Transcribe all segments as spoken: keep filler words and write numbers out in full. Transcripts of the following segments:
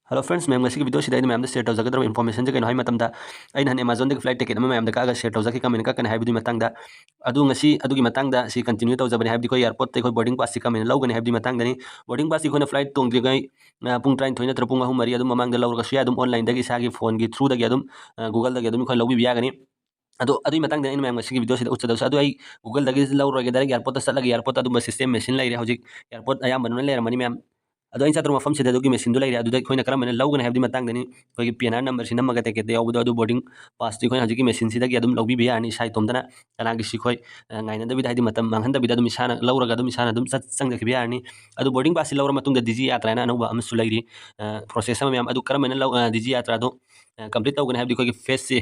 Hello friends, ꯃꯌꯥꯝ, ꯉꯁꯤꯒꯤ video ꯁꯤꯗ ꯑꯩꯅ ꯃꯌꯥꯝꯗ share ꯇꯧꯖꯒꯗꯕ information ꯁꯦ ꯀꯩꯅꯣ ꯍꯥꯏꯕ ꯃꯇꯝꯗ, ꯑꯩꯅ ꯅꯍꯥꯟ Amazon ꯗꯒꯤ flight ticket ꯑꯃ ꯃꯌꯥꯝꯗ ꯀꯛꯑꯒ share ꯇꯧꯖꯈꯤ, ꯀꯔꯝꯍꯥꯏꯅ ꯀꯛꯀꯅꯤ ꯍꯥꯏꯕꯗꯨꯒꯤ ꯃꯇꯥꯡꯗ꯫ ꯑꯗꯨ ꯉꯁꯤ ꯑꯗꯨꯒꯤ ꯃꯇꯥꯡꯗ ꯁꯤ continue ꯇꯧꯖꯕꯅꯤ, ꯍꯥꯏꯕꯗꯤ ꯑꯩꯈꯣꯏ airport ꯇ ꯑꯩꯈꯣꯏ boarding pass ꯁꯤ ꯀꯔꯝꯍꯥꯏꯅ ꯂꯧꯒꯅꯤ ꯍꯥꯏꯕꯗꯨꯒꯤ ꯃꯇꯥꯡꯗꯅꯤ꯫ Boarding pass ꯁꯤ ꯑꯩꯈꯣꯏꯅ flight ꯇꯣꯡꯗ꯭ꯔꯤꯉꯩ, ꯑ, ꯄꯨꯡ ꯇꯔꯥꯅꯤꯊꯣꯏ ꯅꯠꯇ꯭ꯔꯒ ꯄꯨꯡ ꯑꯍꯨꯝ ꯃꯔꯤ ꯑꯗꯨꯝ ꯃꯃꯥꯡꯗ ꯂꯧꯔꯒꯁꯨ ꯌꯥꯏ, ꯑꯗꯨꯝ online ꯗꯒꯤ ꯏꯁꯥꯒꯤ phone ꯒꯤ through ꯗꯒꯤ ꯑꯗꯨꯝ, ꯑ, Google ꯗꯒꯤ ꯑꯗꯨꯝ ꯑꯩꯈꯣꯏ ꯂꯧꯕꯤꯕ ꯌꯥꯒꯅꯤ꯫ ꯑꯗꯣ ꯑꯗꯨꯒꯤ ꯃꯇꯥꯡꯗ ꯑꯩꯅ ꯃꯌꯥꯝ ꯉꯁꯤꯒꯤ video ꯁꯤꯗ ꯎꯠꯆꯗꯧꯁꯦ꯫ ꯑꯗꯨ ꯑꯩ Google ꯗꯒꯤ ꯂꯧꯔꯣꯏꯒꯦ, direct airport ꯇ ꯆꯠꯂꯒ airport ꯇ ꯑꯗꯨꯝꯕ system machine ꯂꯩꯔꯦ ꯍꯧꯖꯤꯛ꯫ Airport ꯑꯌꯥꯝꯕꯅ ꯂꯩꯔꯝꯃꯅꯤ ꯃꯌꯥꯝ꯫ ꯑꯗꯣ ꯑꯩꯅ ꯆꯠꯇ꯭ꯔꯤꯕ ꯃꯐꯝꯁꯤꯗ ꯑꯗꯨꯒꯤ machine ꯗꯨ ꯂꯩꯔꯦ꯫ ꯑꯗꯨꯗ ꯑꯩꯈꯣꯏꯅ ꯀꯔꯝꯕꯅ ꯂꯧꯒꯅꯤ ꯍꯥꯏꯕꯗꯨꯒꯤ ꯃꯇꯥꯡꯗꯅꯤ꯫ ꯑꯩꯈꯣꯏꯒꯤ P N R number ꯁꯤ ꯅꯝꯃꯒ ticket ꯇ ꯌꯥꯎꯕꯗꯣ, ꯑꯗꯨ boarding pass ꯇꯤ ꯑꯩꯈꯣꯏꯅ ꯍꯧꯖꯤꯛꯀꯤ machine ꯁꯤꯗꯒꯤ ꯑꯗꯨꯝ ꯂꯧꯕꯤꯕ ꯌꯥꯔꯅꯤ ꯏꯁꯥ ꯏꯇꯣꯝꯇꯅ꯫ ꯀꯅꯥꯒꯤꯁꯤ ꯑꯩꯈꯣꯏ, ꯑ, ꯉꯥꯏꯅꯗꯕꯤꯗ, ꯍꯥꯏꯗꯤ ꯃꯇꯝ ꯃꯥꯡꯍꯟꯗꯕꯤꯗ ꯑꯗꯨꯝ ꯏꯁꯥꯅ ꯂꯧꯔꯒ ꯑꯗꯨꯝ ꯏꯁꯥꯅ ꯑꯗꯨꯝ ꯆꯠ-, ꯆꯪꯖꯈꯤꯕ ꯌꯥꯔꯅꯤ꯫ ꯑꯗꯨ boarding pass ꯁꯤ ꯂꯧꯔ ꯃꯇꯨꯡꯗ Digi Yatra ꯍꯥꯏꯅ ꯑꯅꯧꯕ ꯑꯃꯁꯨ ꯂꯩꯔꯤ, ꯑ, process ꯑꯃ ꯃꯌꯥꯝ꯫ ꯑꯗꯨ ꯀꯔꯝꯕꯅ ꯂꯧ-, ꯑ, Digi Yatra ꯗꯣ, ꯑ, complete ꯇꯧꯒꯅꯤ ꯍꯥꯏꯕꯗꯤ ꯑꯩꯈꯣꯏꯒꯤ face ꯁꯤ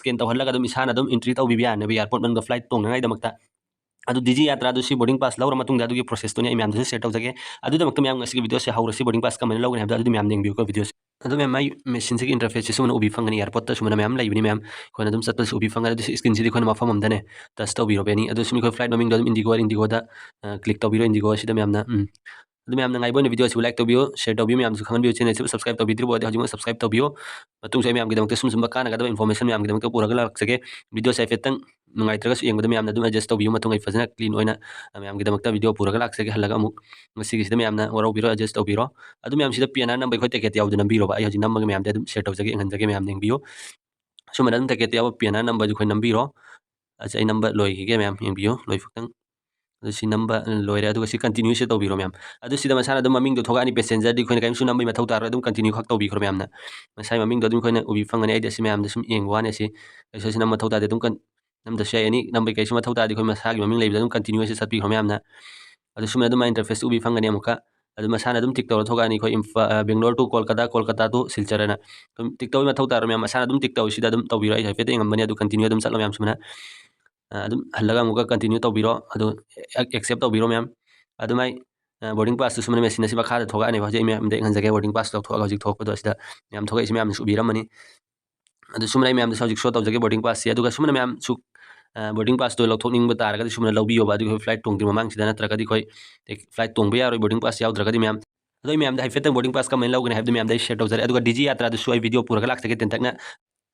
scan ꯇꯧꯍꯜꯂꯒ ꯑꯗꯨꯝ ꯏꯁꯥꯅ ꯑꯗꯨꯝ entry ꯇꯧꯕꯤꯕ ꯌꯥꯅꯦꯕ airport ꯃꯅꯨꯡꯗ flight ꯇꯣꯡꯅꯉꯥꯏꯗꯃꯛꯇ꯫ ꯑꯗꯨ Digi Yatra ꯗꯨ ꯁꯤ boarding pass ꯂꯧꯔ ꯃꯇꯨꯡꯗ ꯑꯗꯨꯒꯤ process ꯇꯨꯅꯤ ꯑꯩ ꯃꯌꯥꯝꯗꯁꯨ share ꯇꯧꯖꯒꯦ꯫ ꯑꯗꯨꯗꯃꯛꯇ ꯃꯌꯥꯝ ꯉꯁꯤꯒꯤ video ꯁꯦ ꯍꯧꯔꯁꯤ, boarding pass ꯀꯃꯥꯏꯅ ꯂꯧꯒꯅꯤ ꯍꯥꯏꯕꯗꯣ ꯑꯗꯨꯗꯤ ꯃꯌꯥꯝ ꯌꯦꯡꯕꯤꯌꯨꯀꯣ video ꯁꯦ꯫ ꯑꯗꯨ ꯃꯌꯥꯝ, ꯃꯥꯏ machine ꯁꯤꯒꯤ interface ꯁꯤ ꯁꯨꯃꯥꯏꯅ ꯎꯕꯤ ꯐꯪꯒꯅꯤ, airport ꯇ ꯁꯨꯃꯥꯏꯅ ꯃꯌꯥꯝ ꯂꯩꯕꯅꯤ ꯃꯌꯥꯝ꯫ ꯑꯩꯈꯣꯏꯅ ꯑꯗꯨꯝ ꯆꯠꯄꯗꯁꯨ ꯎꯕꯤ ꯐꯪꯒꯅꯤ꯫ ꯑꯗꯨ screen ꯁꯤꯗꯤ ꯑꯩꯈꯣꯏꯅ ꯃꯐꯝ ꯑꯃꯗꯅꯦ touch ꯇꯧꯕꯤꯔꯣ any꯫ ꯑꯗꯨ ꯁꯨꯝ ꯑꯩꯈꯣꯏ flight ꯃꯃꯤꯡꯗꯣ ꯑꯗꯨꯝ Indigo Air, Indigo ꯗ, ꯑ, click ꯇꯧꯕꯤꯔꯣ, Indigo ꯁꯤꯗ ꯃꯌꯥꯝꯅ꯫ ꯎꯝ꯫ ꯑꯗꯨ ꯃꯌꯥꯝꯅ ꯉꯥꯏꯕ ꯑꯣꯏꯅ video ꯑꯁꯤꯕꯨ like ꯇꯧꯕꯤꯌꯨ, share ꯇꯧꯕꯤꯌꯨ, ꯃꯌꯥꯝꯁꯨ ꯈꯪꯍꯟꯕꯤꯌꯨ꯫ Channel ꯑꯁꯤꯕꯨ subscribe ꯇꯧꯕꯤꯗ꯭ꯔꯤꯕ ꯑꯣꯏꯔꯗꯤ ꯍꯧꯖꯤꯛꯃꯛ subscribe ꯇꯧꯕꯤꯌꯨ꯫ ꯃꯇꯨꯡꯁꯨ ꯑꯩ ꯃꯌꯥꯝꯒꯤꯗꯃꯛꯇ ꯁꯨꯝ ꯁꯨꯝꯕ ꯀꯥꯟꯅꯒꯗꯕ information ꯃꯌꯥꯝꯒꯤꯗꯃꯛꯇ ꯄꯨꯔꯒ ꯂꯥꯛꯆꯒꯦ꯫ Video ꯁꯦ ꯍꯥꯏꯐꯦꯠꯇꯪ ꯅꯨꯡꯉꯥꯏꯇ꯭ꯔꯒꯁꯨ ꯌꯦꯡꯕꯗ ꯃꯌꯥꯝꯅ ꯑꯗꯨꯝ adjust ꯇꯧꯕꯤꯌꯨ꯫ ꯃꯇꯨꯡ ꯑꯩ ꯐꯖꯅ clean ꯑꯣꯏꯅ ꯃꯌꯥꯝꯒꯤꯗꯃꯛꯇ video ꯄꯨꯔꯒ ꯂꯥꯛꯆꯒꯦ꯫ ꯍꯜꯂꯒ ꯑꯃꯨꯛ ꯃꯁꯤꯒꯤꯁꯤꯗ ꯃꯌꯥꯝꯅ ꯋꯥꯔꯧꯕꯤꯔꯣ, adjust ꯇꯧꯕꯤꯔꯣ꯫ ꯑꯗꯨ ꯃꯌꯥꯝꯁꯤꯗ P N R number ꯑꯩꯈꯣꯏ ticket ꯌꯥꯎꯕꯗ ꯅꯝꯕꯤꯔꯣꯕ꯫ ꯑꯩ ꯍꯧꯖꯤꯛ ꯅꯝꯃꯒ ꯃꯌꯥꯝꯗ ꯑꯗꯨꯝ share ꯇꯧꯖꯒꯦ, ꯌꯦꯡꯍꯟꯖꯒꯦ, ꯃꯌꯥꯝ ꯌꯦꯡꯕꯤꯌꯨ꯫ ꯁꯨꯃꯥꯏꯅ ꯑꯗꯨꯝ ticket ꯌꯥꯎꯕ P N R number ꯗꯨ ꯑꯩꯈꯣꯏ ꯅꯝꯕꯤꯔꯣ꯫ ꯑꯁꯤ ꯑꯩ ꯅꯝꯕ ꯂꯣꯏꯈꯤꯒꯦ ꯃꯌꯥꯝ, ꯌꯦꯡꯕꯤꯌꯨ, ꯂꯣꯏꯐꯨꯛꯇꯪ꯫ ꯑꯗꯨ ꯁꯤ ꯅꯝꯕ ꯂꯣꯏꯔꯦ, ꯑꯗꯨꯒ ꯁꯤ continue ꯁꯦ ꯇꯧꯕꯤꯔꯣ ꯃꯌꯥꯝ꯫ ꯑꯗꯨ ꯁꯤꯗ ꯃꯁꯥꯅ ꯑꯗꯨꯝ ꯃꯃꯤꯡꯗꯣ ꯊꯣꯛꯂꯛꯑꯅꯤ, passenger ꯗꯤ ꯑꯩꯈꯣꯏꯅ ꯀꯔꯤꯝꯁꯨ ꯅꯝꯕꯒꯤ ꯃꯊꯧ ꯇꯥꯔꯣꯏ, ꯑꯗꯨꯝ continue ꯈꯛ ꯇꯧꯕꯤꯈ꯭ꯔꯣ ꯃꯌꯥꯝꯅ꯫ ꯃꯁꯥꯒꯤ ꯃꯃꯤꯡꯗꯣ ꯑꯗꯨꯝ ꯑꯩꯈꯣꯏꯅ ꯎꯕꯤ ꯐꯪꯒꯅꯤ꯫ ꯑꯩꯗꯤ ꯑꯁꯤ ꯃꯌꯥꯝꯗ ꯁꯨꯝ ꯌꯦꯡꯕ ꯋꯥꯅꯤ, ꯑꯁꯤ ꯀꯩꯁꯨ ꯑꯁꯤ ꯅꯝꯕ ꯃꯊꯧ ꯇꯥꯗꯦ, ꯑꯗꯨꯝ ꯀꯟ-, ꯅꯝꯗ꯭ꯔꯁꯨ ꯌꯥꯏ꯫ Any ꯅꯝꯕꯒꯤ ꯀꯩꯁꯨ ꯃꯊꯧ ꯇꯥꯗꯦ, ꯑꯩꯈꯣꯏ ꯃꯁꯥꯒꯤ ꯃꯃꯤꯡ ꯂꯩꯕꯗ ꯑꯗꯨꯝ continue ꯁꯦ ꯆꯠꯄꯤꯈ꯭ꯔꯣ ꯃꯌꯥꯝꯅ꯫ ꯑꯗꯨ ꯁꯨꯃꯥꯏꯅ ꯑꯗꯨꯝ interface ꯇꯨ ꯎꯕꯤ ꯐꯪꯒꯅꯤ ꯑꯃꯨꯛꯀ꯫ ꯑꯗꯨ ꯃꯁꯥꯅ ꯑꯗꯨꯝ tick ꯇꯧꯔ ꯊꯣꯛꯂꯛꯑꯅꯤ꯫ ꯑꯩꯈꯣꯏ ꯏꯝꯐꯥ-, ꯑ, Bangalore to Kolkata, Kolkata to Silchar ꯍꯥꯏꯅ ꯑꯗꯨꯝ tick ꯇꯧꯕꯒꯤ ꯃꯊꯧ ꯇꯥꯔꯣꯏ ꯃꯌꯥꯝ, ꯃꯁꯥꯅ ꯑꯗꯨꯝ tick ꯇꯧꯋꯤ꯫ ꯁꯤꯗ ꯑꯗꯨꯝ ꯇꯧꯕꯤꯔꯣ, ꯑꯩ ꯍꯥꯏꯐꯦꯠꯇ ꯌꯦꯡꯉꯝꯕꯅꯤ꯫ ꯑꯗꯨ continue ꯑꯗꯨꯝ ꯆꯠꯂꯣ ꯃꯌꯥꯝ ꯁꯨꯃꯥꯏꯅ꯫ ꯑ, ꯑꯗꯨꯝ ꯍꯜꯂꯒ ꯑꯃꯨꯛꯀ continue ꯇꯧꯕꯤꯔꯣ, ꯑꯗꯨ ac-, accept ꯇꯧꯕꯤꯔꯣ ꯃꯌꯥꯝ꯫ ꯑꯗꯨꯃꯥꯏ, ꯑ, boarding pass ꯇꯨ ꯁꯨꯃꯥꯏꯅ machine ꯁꯤ ꯃꯈꯥꯗ ꯊꯣꯛꯂꯛꯑꯅꯤꯕ꯫ ꯍꯧꯖꯤꯛ ꯑꯩ ꯃꯌꯥꯝꯗ ꯌꯦꯡꯍꯟꯖꯒꯦ, boarding pass ꯂꯧꯊꯣꯛꯑꯒ ꯍꯧꯖꯤꯛ ꯊꯣꯛꯄꯗꯣ ꯑꯁꯤꯗ ꯃꯌꯥꯝ ꯊꯣꯛꯂꯛꯏꯁꯤ ꯃꯌꯥꯝꯅꯁꯨ ꯎꯕꯤꯔꯝꯃꯅꯤ꯫ ꯑꯗꯨ ꯁꯨꯃꯥꯏꯅ ꯑꯩ ꯃꯌꯥꯝꯗ ꯍꯧꯖꯤꯛ show ꯇꯧꯖꯒꯦ boarding pass ꯁꯦ꯫ ꯑꯗꯨꯒ ꯁꯨꯃꯥꯏꯅ ꯃꯌꯥꯝ ꯁꯨ-, ꯑ, boarding pass ꯇꯣ ꯂꯧꯊꯣꯛꯅꯤꯡꯕ ꯇꯥꯔꯒꯗꯤ ꯁꯨꯃꯥꯏꯅ ꯂꯧꯕꯤꯌꯣꯕ꯫ ꯑꯗꯨꯒ ꯑꯩꯈꯣꯏ flight ꯇꯣꯡꯗ꯭ꯔꯤ ꯃꯃꯥꯡꯁꯤꯗ ꯅꯠꯇ꯭ꯔꯒꯗꯤ ꯑꯩꯈꯣꯏ flight ꯇꯣꯡꯕ ꯌꯥꯔꯣꯏ boarding pass ꯌꯥꯎꯗ꯭ꯔꯒꯗꯤ ꯃꯌꯥꯝ꯫ ꯑꯗꯣ ꯑꯩ ꯃꯌꯥꯝꯗ ꯍꯥꯏꯐꯦꯠꯇꯪ boarding pass ꯀꯃꯥꯏꯅ ꯂꯧꯒꯅꯤ ꯍꯥꯏꯕꯗꯣ ꯃꯌꯥꯝꯗ ꯑꯩ share ꯇꯧꯖꯔꯦ꯫ ꯑꯗꯨꯒ DG ꯌꯥꯇ꯭ꯔꯥꯗꯨꯁꯨ ꯑꯩ video ꯄꯨꯔꯒ ꯂꯥꯛꯆꯒꯦ ꯇꯦꯟꯇꯛꯅ꯫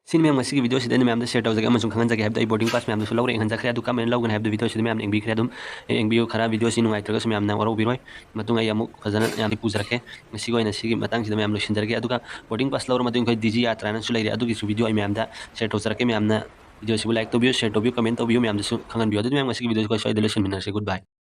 ꯁꯤꯅꯤ ꯃꯌꯥꯝ, ꯉꯁꯤꯒꯤ video ꯁꯤꯗ ꯑꯩꯅ ꯃꯌꯥꯝꯗ share ꯇꯧꯖꯒꯦ ꯑꯃꯁꯨꯡ ꯈꯪꯍꯟꯖꯒꯦ ꯍꯥꯏꯕꯗꯣ ꯑꯩ boarding pass ꯃꯌꯥꯝꯗꯨꯁꯨ ꯂꯧꯔꯦ, ꯌꯦꯡꯍꯟꯖꯈ꯭ꯔꯦ꯫ ꯑꯗꯨ ꯀꯃꯥꯏꯅ ꯂꯧꯒꯅꯤ ꯍꯥꯏꯕꯗꯣ video ꯁꯤꯗ ꯃꯌꯥꯝꯅ ꯌꯦꯡꯕꯤꯈ꯭ꯔꯦ꯫ ꯑꯗꯨꯝ ꯌꯦꯡꯕꯤꯌꯨ, ꯈꯔ video ꯁꯤ ꯅꯨꯡꯉꯥꯏꯇ꯭ꯔꯒꯁꯨ ꯃꯌꯥꯝꯅ ꯋꯥꯔꯧꯕꯤꯔꯣꯏ꯫ ꯃꯇꯨꯡ ꯑꯩ ꯑꯃꯨꯛ ꯐꯖꯅ ꯌꯥꯝꯗꯤ ꯄꯨꯖꯔꯛꯀꯦ꯫ ꯉꯁꯤꯒꯤ ꯑꯣꯏꯅ ꯁꯤꯒꯤ ꯃꯇꯥꯡꯁꯤꯗ ꯃꯌꯥꯝ ꯂꯣꯏꯁꯤꯟꯖꯔꯒꯦ꯫ ꯑꯗꯨꯒ boarding pass ꯂꯧꯔ ꯃꯇꯨꯡ ꯑꯩꯈꯣꯏ DG ꯌꯥꯇ꯭ꯔꯥꯅꯁꯨ ꯂꯩꯔꯦ, ꯑꯗꯨꯒꯤꯁꯨ video ꯑꯩ ꯃꯌꯥꯝꯗ share ꯇꯧꯖꯔꯛꯀꯦ꯫ ꯃꯌꯥꯝꯅ video ꯁꯤꯕꯨ like ꯇꯧꯕꯤꯌꯨ, share ꯇꯧꯕꯤꯌꯨ, comment ꯇꯧꯕꯤꯌꯨ, ꯃꯌꯥꯝꯗꯁꯨ ꯈꯪꯍꯟꯕꯤꯌꯨ꯫ ꯑꯗꯨꯗꯤ ꯃꯌꯥꯝ, ꯉꯁꯤꯒꯤ video ꯁꯤ ꯑꯩꯈꯣꯏ ꯁ꯭ꯋꯥꯏꯗ ꯂꯣꯏꯁꯤꯟꯃꯤꯟꯅꯔꯁꯤ꯫ Good bye꯫